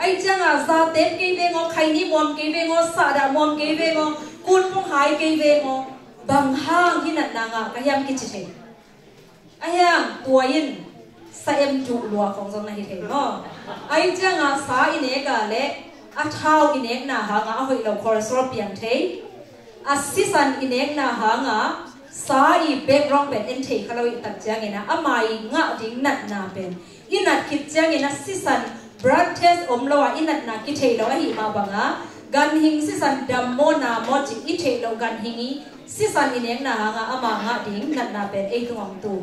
Ahi ciangah zatep kei veng aw, khaini muam kei veng aw, sahdah muam kei veng aw, kunpung hai kei veng aw, bang hang hi natna ngah ka hiam kici thei. Ahi hang tua in sa em duh lua khong zong na hi thei maw? Ahi ciangah sa i nek a le a thau i nekna hangah a hoih lo cholesterol piang thei. A sisan i nekna hangah sa i background pen en thei kha lo i tak cianginah ama i ngah ding natna pen i nat khit cianginah sisan blood test om lo a i natna kithei lo ahi mah bangah ganhing sisan dam maw na maw cih i theih loh ganhing i sisan i nekna hangah ama ngah ding natna pen ei tungah om tu.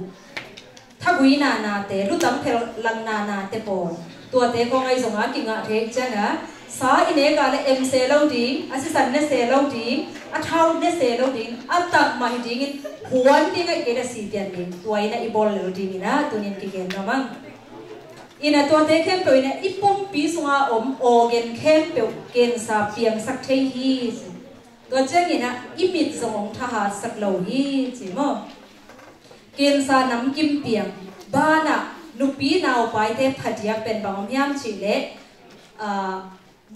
Thaguina nate, lutang phellang na nate pawl tuate khong ahi zongah kingah thei ciangah sa i nek a le em se lo ding, a sisan ne se lo ding, a thau ne se lo ding, a tak mah hi dingin huan ding ahi kei le si pian ding tua inah i bawl lel dinginah tunin kigen nuam ang. Inah tuate khempeuh inah i pumpi sunga om organ khempeuh kensa piangsak thei hi. Tua cianginah i mit zong hong thahatsak lo hi ci maw? Kensa namkim piang banah nupi naupaite phadiak pen bang om hiam cihleh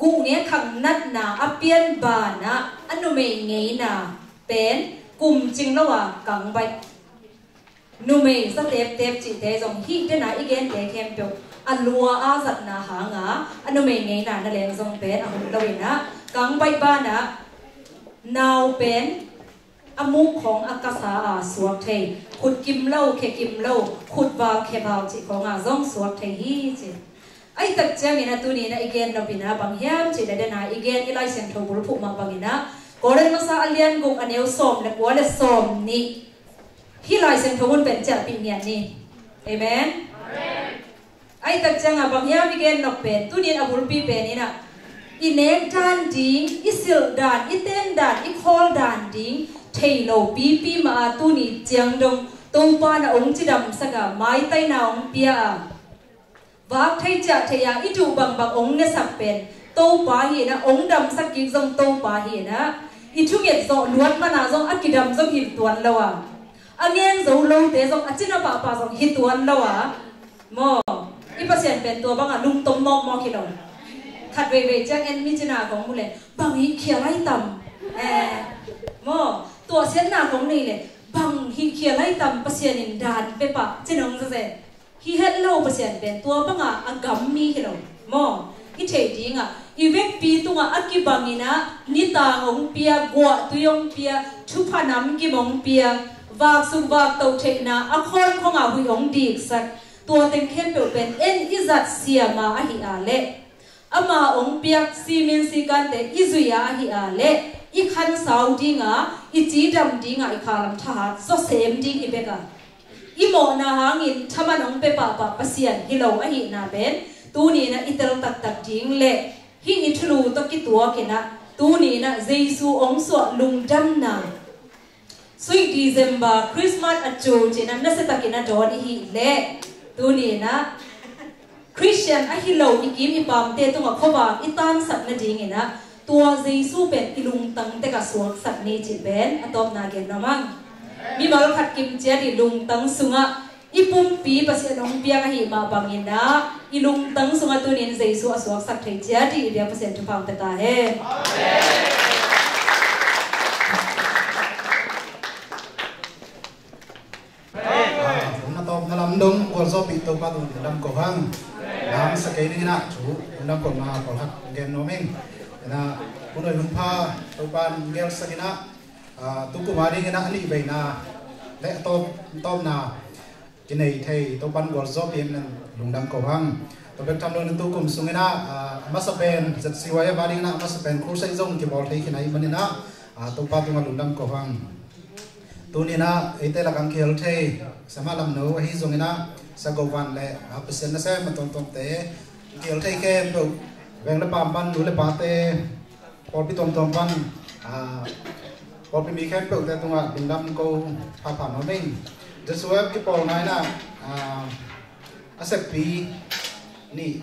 guhngek khang natna a pian banah a numei ngeina pen kumcing lo a kangbaih numei zateptep cihte zong hih dena i gente khempeuh a lua a zatna hanga a numei ngeina na leng zong pen a hun loinah kangbaih banah nau pen a muk khong a kasa a suak thei, khut kim lo khe kim lo, khut val khe val cih khonga zong suak thei hi ci. Ahi tak cianginah tuninah i gen nopinah bang hiam cih le dena i gen i Lai Siangtho bulphuh mah banginah Korin masa a lian guk a neu sawm le kua le sawm nih hih Lai Siangtho hun pen ciahpih ngiat ni. Amen. Ahi tak ciangah bang hiam i gen nop pen tunin a bulpi peninah i nek dan ding, i silh dan, i ten dan, i khawl dan ding thei lo pipi mah a tuni ciang dong Topa na ong cidamsak a maitaina ong pia a vak thei ciah thei a i duh bangbang ong nesak pen Topa hinah ong damsak kik zong Topa hinah i thunget zawh luat mana zong a kidam zong hi tuan lo a a ngen zo lote zong a cina pahpah zong hi tuan lo a maw? I Pasian pen tua banga lungtom mawkmawk hi lo. Khat veivei ciang en mi cina kong mu le bang hi khial ai tam maw? Tuahsiatna kong nei le bang hi khial ai tam Pasian in dan pepah cinong zaze. Hi het lo Pasian pen tua banga a gam mi hi lo maw? I theih dingah i vekpi tungah a kibanginah nitang ong pia, guahtui ong pia, thupha namkim ong pia, vaksuk vaktoh theihna a khawn khongah huih ong diksak. Tua teng khempeuh pen en i zat siama ahi a leh ama ong piak simin sikante i zui a ahi a leh i khansau dinga i cidam dinga i khalam thahat zawsem ding i beka i mawhna hangin thaman ong pe pahpah Pasian hi lo ahihna pen tuninah i tel taktak ding le hih i thulu tawh kituakinah tuninah Jesu ong suah lungdamna Sweet December, Christmas a cu cinah nasiatakin a dawn i hih leh tuninah Christian ahi lo i kim i pamte tungah khuavak i tansak nadinginah tua Jesu pen i lungtang tekah suaksak ni cih pen a tawpna gen nuam ang. Mimal khat kimciat i lungtang sungah i pumpi Pasian hong piak ahi mah banginah i lungtang sungah tunin Jesu a suaksak thei ciat i biak Pasian thupha hong pia ta hen. Hun a tawpna lam dong gualzawhpih Topa tungah lungdam ko hang. Lam sa kei ninginah thu lungdam ko ma pawlkhat gen nuam ing. Inah hun a hun pha Topa in gelsakinah tukum a dinginah a nih veina le a tawp tawpna kinei thei Topan gualzawhpih in lungdam ko hang. Tua bek tham loin tukum sunginah a masa pen Z C Y F a dinginah a masa pen crusade zong kibawl thei khin ahih maninah Topa tungah lungdam ko hang. Tuni-in ah eite lakah kihel thei, Siamah Lamno ahi zongin ah, Sia Go Van le, ah, Pasian nasem a tuamtuamte, kihel thei khempeuh, veng le paam pan nu le pate, pawlpi tuamtuam pan, ah, pawlpi mi khempeuhte tungah lungdam ko phapha nuam ing. Joshua kipawlna in ah, ah, a seppi nih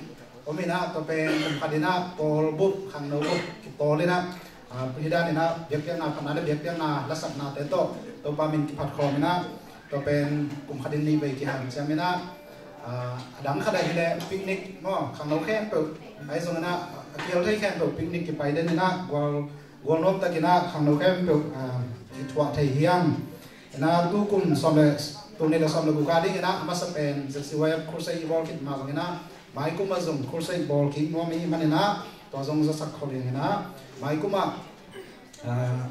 om in ah, tua pen kum khat in ah pawl bup, khangno bup kipawl in ah, ah, hih dan in ah biakpiakna phatna le biakpiakna lasaknate tawh Topa min kiphat khawm in ah, tua pen kum khat in nih vei kihanciam in ah, ah, a dang khat ah hi leh picnic maw, khangno khempeuh ahi zongin ah, a kihel thei khempeuh picnic kipai den in ah, gual, gual nuam takin ah khangno khempeuh, ah, kithuah thei hi hang. In ah tu kum sawm le, tul nih le sawm le guk a dingin ah a masa pen Z C Y F crusade i bawl khit mah bangin ah, mai kum ah zong crusade bawl kik nuam i hih manin ah, tua zong zasak khol ing in ah, mai kum ah, ah,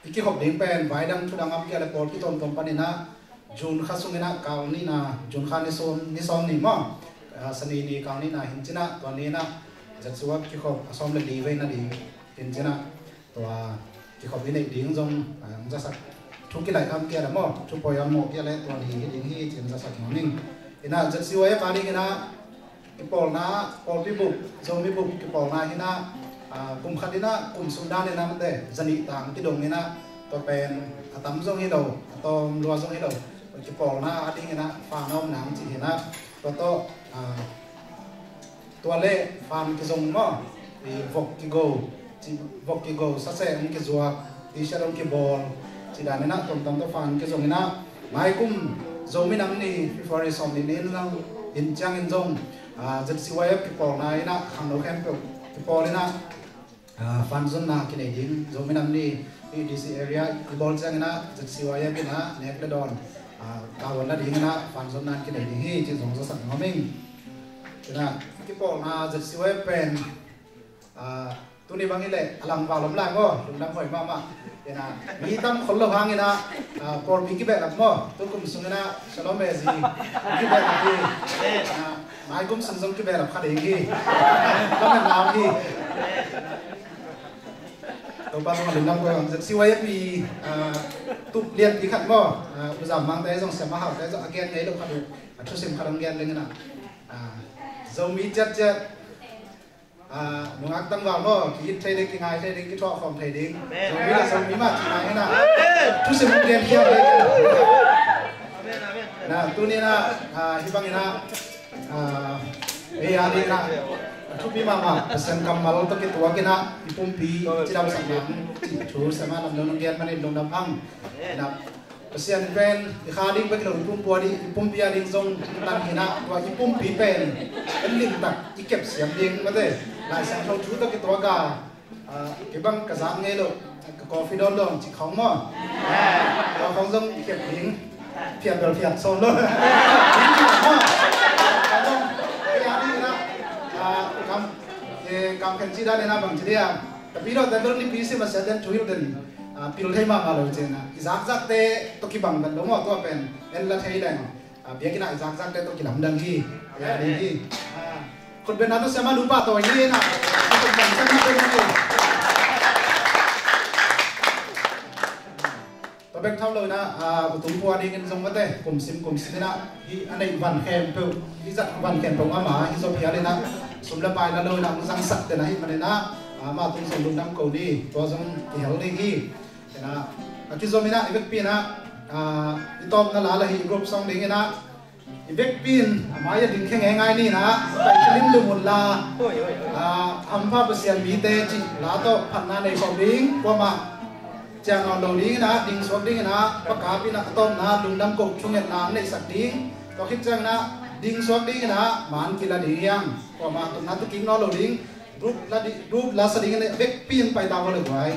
i kikhop ding pen vai dang thu dang a om kei leh pawlpi tuamtuam panin ah, June kha sungin ah kal nihna, June kha ni sawm, ni sawm ni maw, ah, Sani ni kal nihna hi in cin ah, tua ni in ah Z C Y F kikhop a sawm le li vei na ding hi in cin ah, tua kikhop i neih ding zong, ah, hong zasak, thu kilaih a om kei leh maw, thu poi a om kei leh tua ni hi ding hi ci-in zasak nuam ing. In ah Z C Y F a dingin ah kipawlna, pawlpi bup, Zomi bup kipawlna hi in ah, ah, kum khat in ah kum sung dan in ah mate, za nih tang kidong in ah, tua pen a tam zong hi lo, a tawm lua zong hi lo, kipawlna a dingin ah faan a om nang cih hi in ah, tua tawh, ah, tua le faan kizong maw, i vok kigo, ci, vok kigo, saseh hong kizuak, T-shirt hong kibawl, ci dan in ah tuamtuam tawh faan kizong in ah, mai kum Zomi Nam Ni, February sawm nih ni in zong, in ciangin zong, ah, Z C Y F kipawlna in ah khangno khempeuh kipawl in ah, ah, faan zonna kinei ding, Zomi Nam Ni, hih D C area i bawl ciangin ah Z C Y F in ah nek le dawn, ah, tavuan la dingin ah faan zonna kinei ding hi ci zong zasak nuam ing. In ah kipawlna Z C Y F pen, ah, tuni bang hi leh a langval om lai maw, lungdam huai mahmah. In ah mi tam khol lo hangin ah, ah, pawlpi kibehlap maw, tu kum sungin ah Shalom A Z kibehlap hi. In ah mai kum sung zong kibehlap kha ding hi. Lametna om hi. Topa tungah lungdam ko hang. Z C Y F i, ah, tup lianpi khat maw, ah, U Zam Mangte zong, Siamah Haute zong a gen ngei lo khat uh, a thusim khat hong gen leng in ah, ah, Zomi ciatciat, ah, nungak tangval maw, ki-it thei ding, kingai thei ding, kithuah khawm thei ding. Zomi le Zomi mah cihna hi in ah, thusim hong gen hiam leng in ah. Na, tuni in ah, ah, hih bangin ah, ah, ei a dingin ah a thupi mahmah Pasian kammal tawh kituak in ah i pumpi cidamsak nang cih thu Siamah Lamno nong gen manin lungdam hang. In ah Pasian pen i kha ding bek hi lo, i pumpi a ding, i pumpi a ding zong tan hi in ah, tua i pumpi pen en limtak i kepsiam ding mate, Lai Siangtho thu tawh kituak a, ah, kei bang ka zak ngei lo, ka coffee dawndawn cih khawng maw, tua khawng zong i kep ding, phiat bel phiat sawn lo. Ei a dingin ah, ah, kam, eh, kam khen cih dan in ah bang ci dia, ka pi dawhte bel nipi sim a sia den, thuhilh den, ah, pil thei mahmah lo cihna, i zakzakte tawh kibang vet lo maw, tua pen en la thei leng, ah, biakinn ah i zakzakte tawh kilamdang hi. Ei a ding hi. Ah, khutbetna tawh Siamah nupa tawh hi in ah, khutbetna tawh hi. Tua bek tham lo in ah, ah, utung pua dingin zong mate, kumsim kumsim in ah, hih a neih van khempeuh, hih zat van khempeuh ama, hih zop hial in ah, sum le pai la lo in ah, hong zangsak den ahih manin ah, ah, amah tung zong lungdam ko ni, tua zong kihel ding hi. In ah, a kizom in ah, i vekpi in ah, ah, i tawpna la la hi, group song ding in ah, i vekpi in a mai-ah ding khe ngeingai ni in ah, pai khe limlim un la. Ah, hampha Pasian mite cih la tawh phatna nei khawm ding, kuamah ciah nawn lo ding in ah, ding suak ding in ah, Pa Kap in ah a tawpna lungdam ko thungetna neihsak ding. Tua khit ciangin ah ding suak ding in ah, man kila ding hi hang. Kuamah tupna tu kik nawn lo ding. Group la di, group la sa ding in a vekpi in pai ta vo le guai.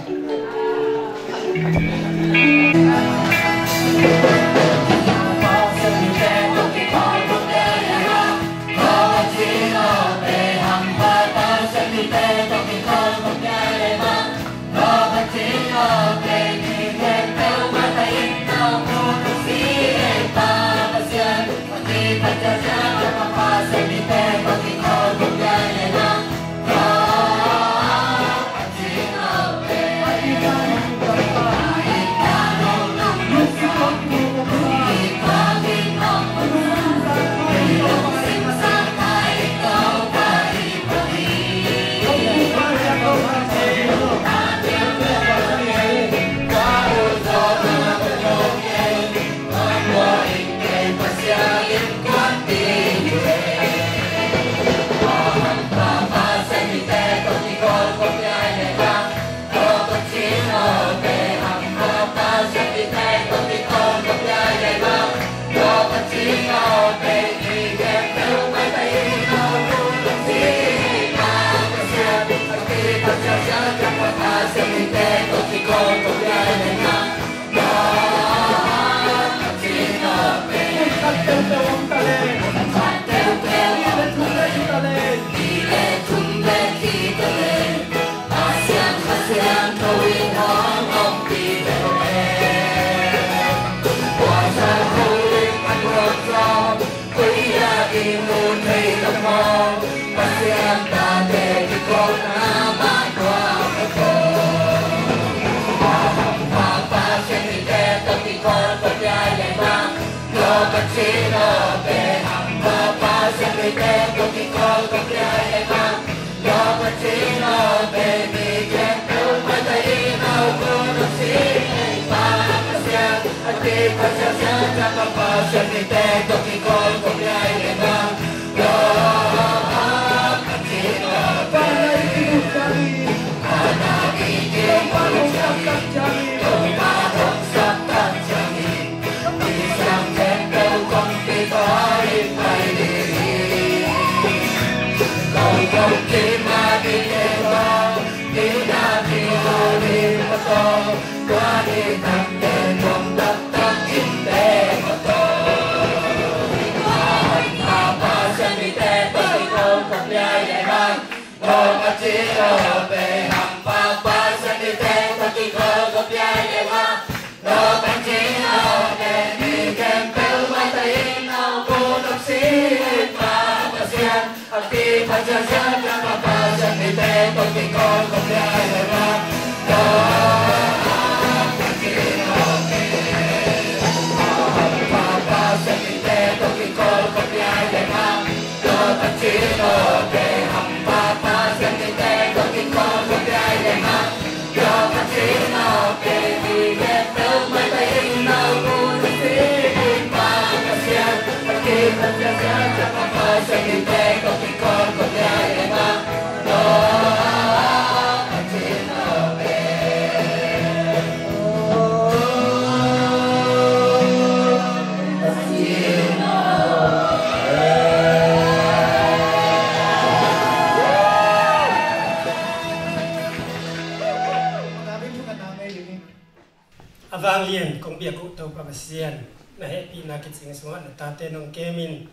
A vanglian kong biak uh Topa Pasian, na hehpihna kicing sungah na tate nong kemin,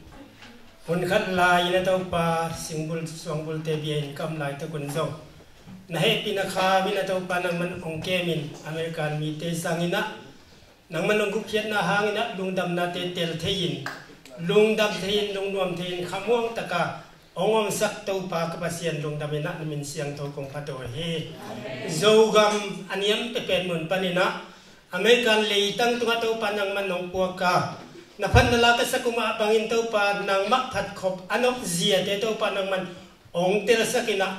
hun khat lai-in a Topa singbul suangbulte bia-in ka om laitak un zong na hehpihna khau in a Topa nangman hong kemin, American mite sangin ah nangman hong gupkhiatna hangin ah lungdamnate tel thei-in, lungdam thei-in, lungnuam thei-in, khamuang taka hong omsak Topa ka Pasian, lungdam in ah na min siangtho kong phat uh hi. Zogam a niam pepet mun panin ah American leitang tungah Topa nangman hong puak a, na phatna la ka sak uh mah bangin Topa nangmah phatkhop a nop ziate Topa nangman hong telsak in ah,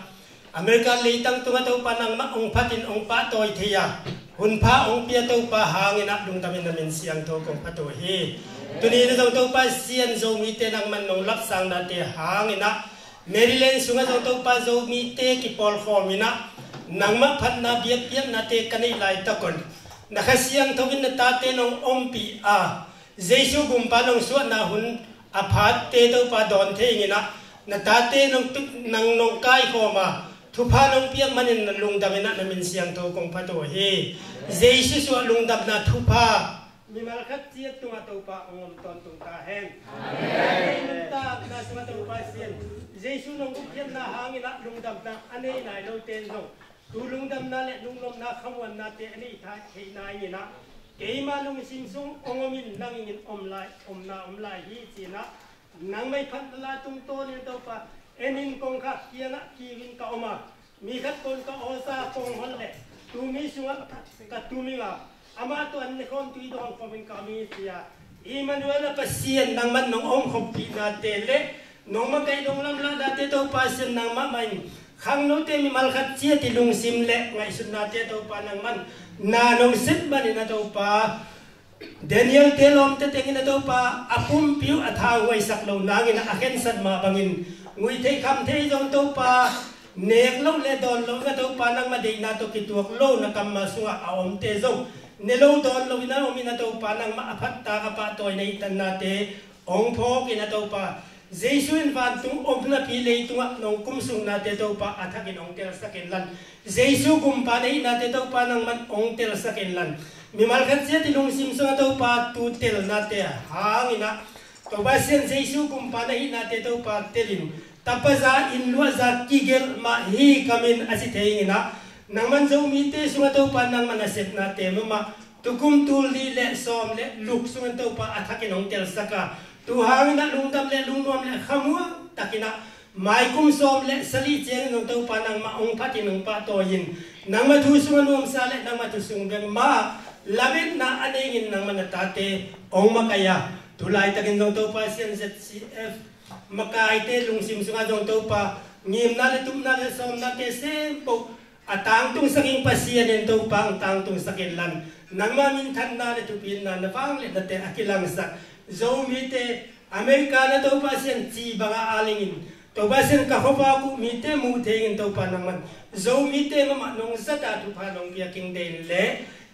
American leitang tungah Topa nangmah hong phatin hong pahtawi thei a, hunpha hong pia Topa hangin ah lungdam in na min siangtho kong phat uh hi. Tuni in zong Topa Pasian, Zomite nangman nong lapsangnate hangin ah, Maryland sungah zong Topa Zomite kipawlkhawm in ah, nangmah phatna biakpiaknate ka neih laitak un, na Kha Siangtho in na tate nong ompih a, Jesu gumpa nong suahna hun a phatte Topa dawn thei ing in ah, na tate nong tu-, nang nong kaikhawm a, thupha nong piak manin na lungdam in ah na min siangtho kong phat uh hi. Jesu suah lungdamna thupha mimal khat ciat tungah Topa hong om tawntung ta hen. Amen. Nuntakna sungah Topa Pasian, Jesu nong gupkhiatna hangin ah lungdamna a nei nai lote in zong tu lungdamna le lunglawmna khamuannate a nei thei nai ing in ah, keima lungsim sung hong om in, nang ing in om lai, omna om lai hi ci-in ah, nang maiphatna la tungtawn in Topa, en in kong khak kiangah kiu in ka om a, mi khat pawl ka awsa kong hon leh, tu mi sungah ka tum ing a, amah tawh an ne khawm, tui dawn khawm in ka om hi ci a, Emmanuel a Pasian nangman nong omkhoppihnate le nong makaih nong lamlahnate Topa Pasian nangmah mah in, khangnote mimal khat ciat i lungsim le ngaihsutnate Topa nangman na nong sep manin a Topa, Daniel-te lawmte tengin a Topa a pumpi uh a thanghuaisak loh nangin a khensat mah bangin, nguih theih kham theih zong Topa, nek loh le dawn loh in a Topa nangmah deihna tawh kituak lo na kammal sungah a omte zong ne lo dawn lo in a om in a Topa, nangmah a phattak a pahtawi na itannate hong phawk in a Topa, Jesu in vantung om napi leitungah nong kumsuknate Topa a thakin hong telsak inlan, Jesu gumpa na hihnate Topa nangman hong telsak inlan, mimal khat ciat i lungsim sungah Topa tu telnate hangin ah Topa Sian Jesu kumpa na hihnate Topa telin, tapa za, inn luah za kigelh mah hi ka min a ci thei inah, nangman Zomite sungah Topa nangman a sepnate mahmah tukum tul li le sawm le luk sungin Topa a thakin hong telsak a, tu hangin ah lungdam le lungnuam le khamuang takin ah maikum sawm le sali ciangin zong Topa nangmah hong phatin hong pahtawi in, nangmah thu sungah nuamsa le nangmah thu sung bek mah lametna a nengin nangmah na tate hong makaih a, tu laitakin zong Topa Sian Z C F makaite lungsim sungah zong Topa ngimna le tupna le sawmnate sempoh a tangtungsak in Pasian in Topa hong tangtungsak in lan, nangmah minthanna le thupitna na vangliatnate a kilangsak Zomite America na Topa Sian ci bangah a lingin Topa Sian ka khuapa uh mite muh thei in Topa nangman Zomite mahmah nong zata thupha nong piak ing deih in le,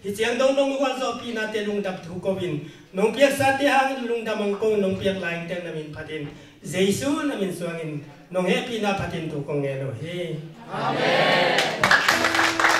hi ciang dong nong gualzawhpihnate lungdam thu ko in, nong piaksate hangin lungdam hong ko, nong piak lai ing teng na min phatin Jesu na min suangin nong hehpihna phatin thu kong ngen uh hi. Amen.